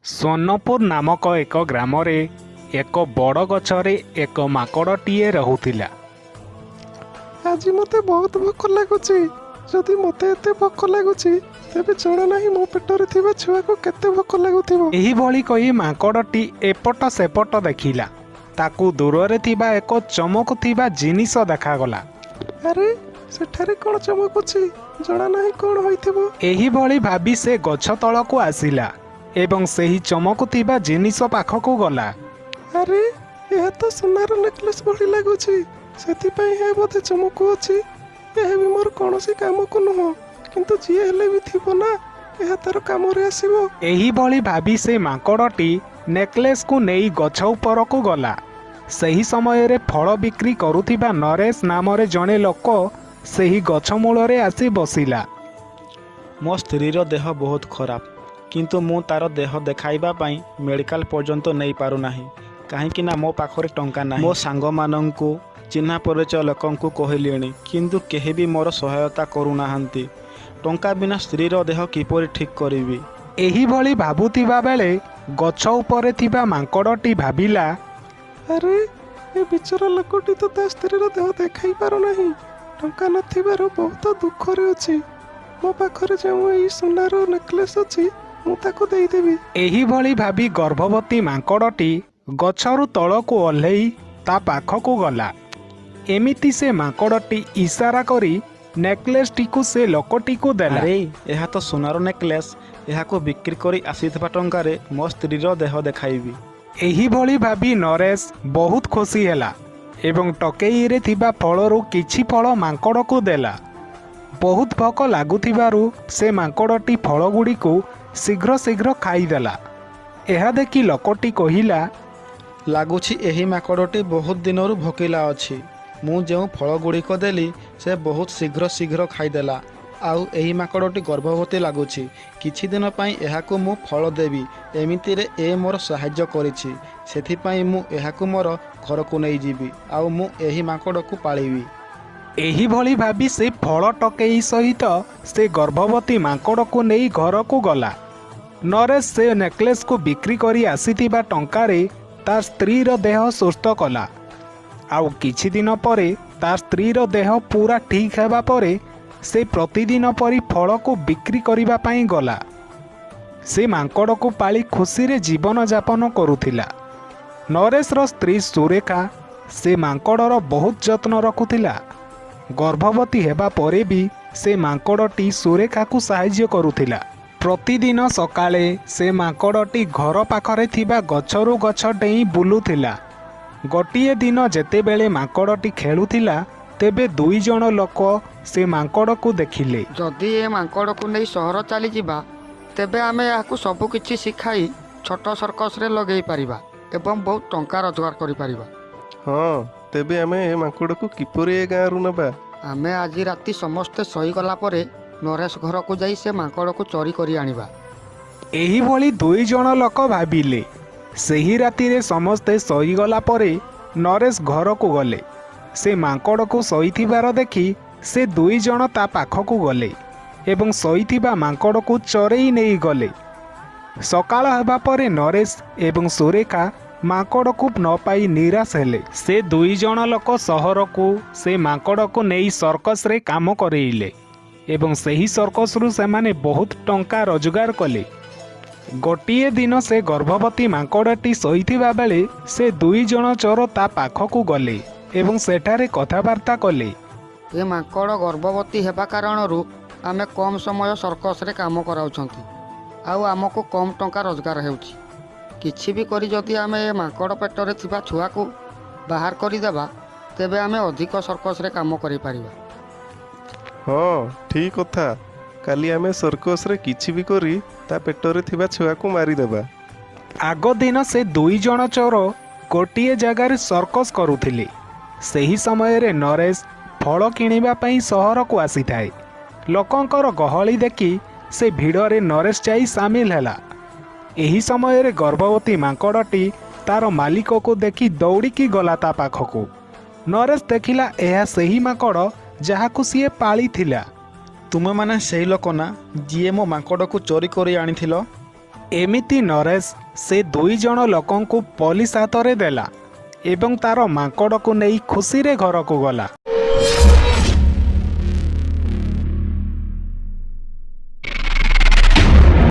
ସୋନପୁର ନାମକ ଏକ ଗ୍ରାମରେ ଏକ ବଡ଼ ଗଛରେ ଏକ ମାଙ୍କଡ଼ଟିଏ ରହୁଥିଲା। ଆଜି ମୋତେ ବହୁତ ଭୋକ ଲାଗୁଛି। ଯଦି ମୋତେ ଏତେ ଭୋକ ଲାଗୁଛି, ତେବେ ଜଣା ନାହିଁ ମୋ ପେଟରେ ଥିବା ଛୁଆକୁ କେତେ ଭୋକ ଲାଗୁଥିବ। ଏହିଭଳି କହି ମାଙ୍କଡ଼ଟି ଏପଟ ସେପଟ ଦେଖିଲା। ତାକୁ ଦୂରରେ ଥିବା ଏକ ଚମକୁଥିବା ଜିନିଷ ଦେଖାଗଲା। ଆରେ, ସେଠାରେ କ'ଣ ଚମକୁଛି? ଜଣା ନାହିଁ କ'ଣ ହୋଇଥିବ। ଏହିଭଳି ଭାବି ସେ ଗଛ ତଳକୁ ଆସିଲା ଏବଂ ସେହି ଚମକୁଥିବା ଜିନିଷ ପାଖକୁ ଗଲା। ଆରେ, ଏହା ତ ସୁନାର ନେକଲେସ୍ ଭଳି ଲାଗୁଛି। ସେଥିପାଇଁ ଏହା ବୋଧେ ଚମକୁଅଛି। ଏହା ବି ମୋର କୌଣସି କାମକୁ ନୁହଁ, କିନ୍ତୁ ଯିଏ ହେଲେ ବି ଥିବ ନା, ଏହା ତାର କାମରେ ଆସିବ। ଏହିଭଳି ଭାବି ସେ ମାଙ୍କଡ଼ଟି ନେକଲେସ୍କୁ ନେଇ ଗଛ ଉପରକୁ ଗଲା। ସେହି ସମୟରେ ଫଳ ବିକ୍ରି କରୁଥିବା ନରେଶ ନାମରେ ଜଣେ ଲୋକ ସେହି ଗଛ ମୂଳରେ ଆସି ବସିଲା। ମୋ ସ୍ତ୍ରୀର ଦେହ ବହୁତ ଖରାପ, କିନ୍ତୁ ମୁଁ ତା'ର ଦେହ ଦେଖାଇବା ପାଇଁ ମେଡ଼ିକାଲ ପର୍ଯ୍ୟନ୍ତ ନେଇପାରୁନାହିଁ, କାହିଁକି ନା ମୋ ପାଖରେ ଟଙ୍କା ନାହିଁ। ମୋ ସାଙ୍ଗମାନଙ୍କୁ, ଚିହ୍ନା ପରିଚୟ ଲୋକଙ୍କୁ କହିଲିଣି, କିନ୍ତୁ କେହି ବି ମୋର ସହାୟତା କରୁନାହାନ୍ତି। ଟଙ୍କା ବିନା ସ୍ତ୍ରୀର ଦେହ କିପରି ଠିକ୍ କରିବି? ଏହିଭଳି ଭାବୁଥିବା ବେଳେ ଗଛ ଉପରେ ଥିବା ମାଙ୍କଡ଼ଟି ଭାବିଲା, ଆରେ, ଏ ବିଚରା ଲୋକଟି ତ ତା ସ୍ତ୍ରୀର ଦେହ ଦେଖାଇ ପାରୁନାହିଁ। ଟଙ୍କା ନଥିବାରୁ ବହୁତ ଦୁଃଖରେ ଅଛି। ମୋ ପାଖରେ ଯେଉଁ ଏଇ ସୁନାର ନେକଲେସ୍ ଅଛି, ମୁଁ ତାକୁ ଦେଇଦେବି। ଏହିଭଳି ଭାବି ଗର୍ଭବତୀ ମାଙ୍କଡ଼ଟି ଗଛରୁ ତଳକୁ ଓହ୍ଲେଇ ତା ପାଖକୁ ଗଲା। ଏମିତି ସେ ମାଙ୍କଡ଼ଟି ଇସାରା କରି ନେକଲେସ୍ଟିକୁ ସେ ଲୋକଟିକୁ ଦେଲା। ଆରେ, ଏହା ତ ସୁନାର ନେକଲେସ୍। ଏହାକୁ ବିକ୍ରି କରି ଆସିଥିବା ଟଙ୍କାରେ ମୋ ସ୍ତ୍ରୀର ଦେହ ଦେଖାଇବି। ଏହିଭଳି ଭାବି ନରେଶ ବହୁତ ଖୁସି ହେଲା ଏବଂ ଟକେଇରେ ଥିବା ଫଳରୁ କିଛି ଫଳ ମାଙ୍କଡ଼କୁ ଦେଲା। ବହୁତ ଭୋକ ଲାଗୁଥିବାରୁ ସେ ମାଙ୍କଡ଼ଟି ଫଳଗୁଡ଼ିକୁ ଶୀଘ୍ର ଶୀଘ୍ର ଖାଇଦେଲା। ଏହା ଦେଖି ଲୋକଟି କହିଲା, ଲାଗୁଛି ଏହି ମାଙ୍କଡ଼ଟି ବହୁତ ଦିନରୁ ଭୋକିଲା ଅଛି। ମୁଁ ଯେଉଁ ଫଳଗୁଡ଼ିକ ଦେଲି, ସେ ବହୁତ ଶୀଘ୍ର ଶୀଘ୍ର ଖାଇଦେଲା। ଆଉ ଏହି ମାଙ୍କଡ଼ଟି ଗର୍ଭବତୀ ଲାଗୁଛି। କିଛି ଦିନ ପାଇଁ ଏହାକୁ ମୁଁ ଫଳ ଦେବି। ଏମିତିରେ ଏ ମୋର ସାହାଯ୍ୟ କରିଛି, ସେଥିପାଇଁ ମୁଁ ଏହାକୁ ମୋର ଘରକୁ ନେଇଯିବି ଆଉ ମୁଁ ଏହି ମାଙ୍କଡ଼କୁ ପାଳିବି। ଏହିଭଳି ଭାବି ସେ ଫଳ ଟକେଇ ସହିତ ସେ ଗର୍ଭବତୀ ମାଙ୍କଡ଼କୁ ନେଇ ଘରକୁ ଗଲା। ନରେଶ ସେ ନେକଲେସ୍କୁ ବିକ୍ରି କରି ଆସିଥିବା ଟଙ୍କାରେ ତା ସ୍ତ୍ରୀର ଦେହ ସୁସ୍ଥ କଲା। ଆଉ କିଛି ଦିନ ପରେ ତା ସ୍ତ୍ରୀର ଦେହ ପୁରା ଠିକ୍ ହେବା ପରେ ସେ ପ୍ରତିଦିନ ପରି ଫଳକୁ ବିକ୍ରି କରିବା ପାଇଁ ଗଲା। ସେ ମାଙ୍କଡ଼କୁ ପାଳି ଖୁସିରେ ଜୀବନଯାପନ କରୁଥିଲା। ନରେଶର ସ୍ତ୍ରୀ ସୁରେଖା ସେ ମାଙ୍କଡ଼ର ବହୁତ ଯତ୍ନ ରଖୁଥିଲା। ଗର୍ଭବତୀ ହେବା ପରେ ବି ସେ ମାଙ୍କଡ଼ଟି ସୁରେଖାକୁ ସାହାଯ୍ୟ କରୁଥିଲା। ପ୍ରତିଦିନ ସକାଳେ ସେ ମାଙ୍କଡ଼ଟି ଘର ପାଖରେ ଥିବା ଗଛରୁ ଗଛ ଡେଇଁ ବୁଲୁଥିଲା। ଗୋଟିଏ ଦିନ ଯେତେବେଳେ ମାଙ୍କଡ଼ଟି ଖେଳୁଥିଲା, ତେବେ ଦୁଇ ଜଣ ଲୋକ ସେ ମାଙ୍କଡ଼କୁ ଦେଖିଲେ। ଯଦି ଏ ମାଙ୍କଡ଼କୁ ନେଇ ସହର ଚାଲିଯିବା, ତେବେ ଆମେ ଏହାକୁ ସବୁ କିଛି ଶିଖାଇ ଛୋଟ ସର୍କସରେ ଲଗେଇ ପାରିବା ଏବଂ ବହୁତ ଟଙ୍କା ରୋଜଗାର କରିପାରିବା। ହଁ, ତେବେ ଆମେ ଏ ମାଙ୍କଡ଼କୁ କିପରି ଏ ଗାଁରୁ ନେବା? ଆମେ ଆଜି ରାତି ସମସ୍ତେ ଶୋଇଗଲା ପରେ ନରେଶ ଘରକୁ ଯାଇ ସେ ମାଙ୍କଡ଼କୁ ଚୋରି କରି ଆଣିବା। ଏହିଭଳି ଦୁଇ ଜଣ ଲୋକ ଭାବିଲେ। ସେହି ରାତିରେ ସମସ୍ତେ ଶୋଇଗଲା ପରେ ନରେଶ ଘରକୁ ଗଲେ। ସେ ମାଙ୍କଡ଼କୁ ଶୋଇଥିବାର ଦେଖି ସେ ଦୁଇ ଜଣ ତା ପାଖକୁ ଗଲେ ଏବଂ ଶୋଇଥିବା ମାଙ୍କଡ଼କୁ ଚୋରେଇ ନେଇଗଲେ। ସକାଳ ହେବା ପରେ ନରେଶ ଏବଂ ସୁରେଖା ମାଙ୍କଡ଼କୁ ନ ପାଇ ନିରାଶ ହେଲେ। ସେ ଦୁଇ ଜଣ ଲୋକ ସହରକୁ ସେ ମାଙ୍କଡ଼କୁ ନେଇ ସର୍କସରେ କାମ କରେଇଲେ ଏବଂ ସେହି ସର୍କସରୁ ସେମାନେ ବହୁତ ଟଙ୍କା ରୋଜଗାର କଲେ। ଗୋଟିଏ ଦିନ ସେ ଗର୍ଭବତୀ ମାଙ୍କଡ଼ଟି ଶୋଇଥିବା ବେଳେ ସେ ଦୁଇ ଜଣ ଚୋର ତା ପାଖକୁ ଗଲେ ଏବଂ ସେଠାରେ କଥାବାର୍ତ୍ତା କଲେ। ଏ ମାଙ୍କଡ଼ ଗର୍ଭବତୀ ହେବା କାରଣରୁ ଆମେ କମ୍ ସମୟ ସର୍କସରେ କାମ କରାଉଛନ୍ତି ଆଉ ଆମକୁ କମ୍ ଟଙ୍କା ରୋଜଗାର ହେଉଛି। କିଛି ବି କରି ଯଦି ଆମେ ଏ ମାଙ୍କଡ଼ ପେଟରେ ଥିବା ଛୁଆକୁ ବାହାର କରିଦେବା, ତେବେ ଆମେ ଅଧିକ ସର୍କସରେ କାମ କରିପାରିବା। ହଁ, ଠିକ୍ କଥା। କାଲି ଆମେ ସର୍କସରେ କିଛି ବି କରି ତା ପେଟରେ ଥିବା ଛୁଆକୁ ମାରିଦେବା। ଆଗ ଦିନ ସେ ଦୁଇ ଜଣ ଚୋର ଗୋଟିଏ ଜାଗାରେ ସର୍କସ କରୁଥିଲେ। ସେହି ସମୟରେ ନରେଶ ଫଳ କିଣିବା ପାଇଁ ସହରକୁ ଆସିଥାଏ। ଲୋକଙ୍କର ଗହଳି ଦେଖି ସେ ଭିଡ଼ରେ ନରେଶ ଯାଇ ସାମିଲ ହେଲା। ଏହି ସମୟରେ ଗର୍ଭବତୀ ମାଙ୍କଡ଼ଟି ତାର ମାଲିକକୁ ଦେଖି ଦୌଡ଼ିକି ଗଲା ତା ପାଖକୁ। ନରେଶ ଦେଖିଲା, ଏହା ସେହି ମାଙ୍କଡ଼ ଯାହାକୁ ସିଏ ପାଳିଥିଲା। ତୁମେମାନେ ସେଇ ଲୋକ ନା, ଯିଏ ମୋ ମାଙ୍କଡ଼କୁ ଚୋରି କରି ଆଣିଥିଲ? ଏମିତି ନରେଶ ସେ 2 ଜଣ ଲୋକଙ୍କୁ ପୋଲିସ ହାତରେ ଦେଲା ଏବଂ ତାର ମାଙ୍କଡ଼କୁ ନେଇ ଖୁସିରେ ଘରକୁ ଗଲା।